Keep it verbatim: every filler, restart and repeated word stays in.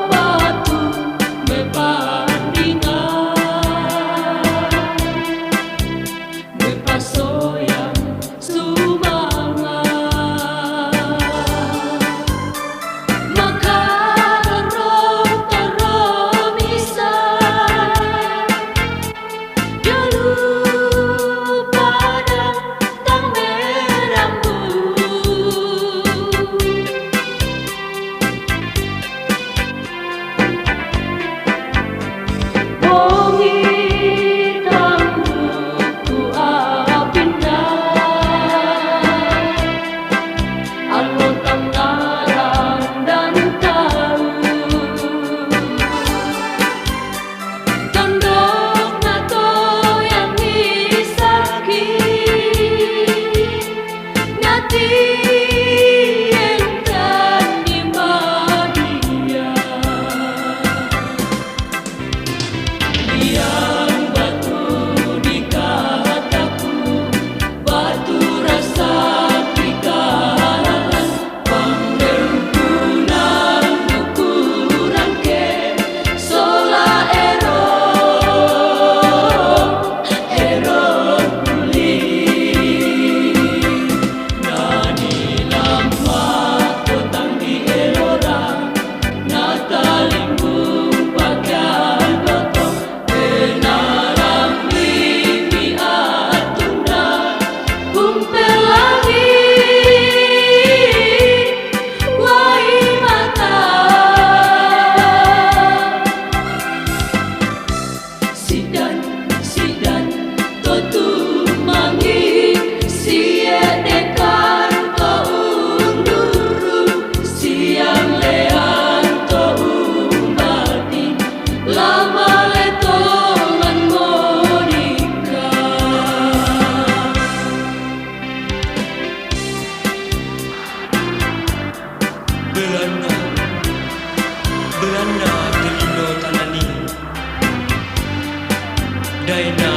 Batu mepandingan, mepasoyang sumangan, makarong toro misa, jolu padang tang merambu. Bongi tang duku apinda, alon tang naran dan tau. Tondok nato yang isaki, nati yang tani madia. Yang batu di kataku, batu rasa di kalalan, pangdengkunan ukuran ke, sola ero, ero puli. Nani lampa kotang di elora, natalimbung pakai botong, penalang limi atunda, kumpel lagi, wai mata. Sidan, sidan, totu mangi, sie dekan ko unduru, siang lean to umbati, lama letongan monika. Belanda, Belanda telino tanani. Daina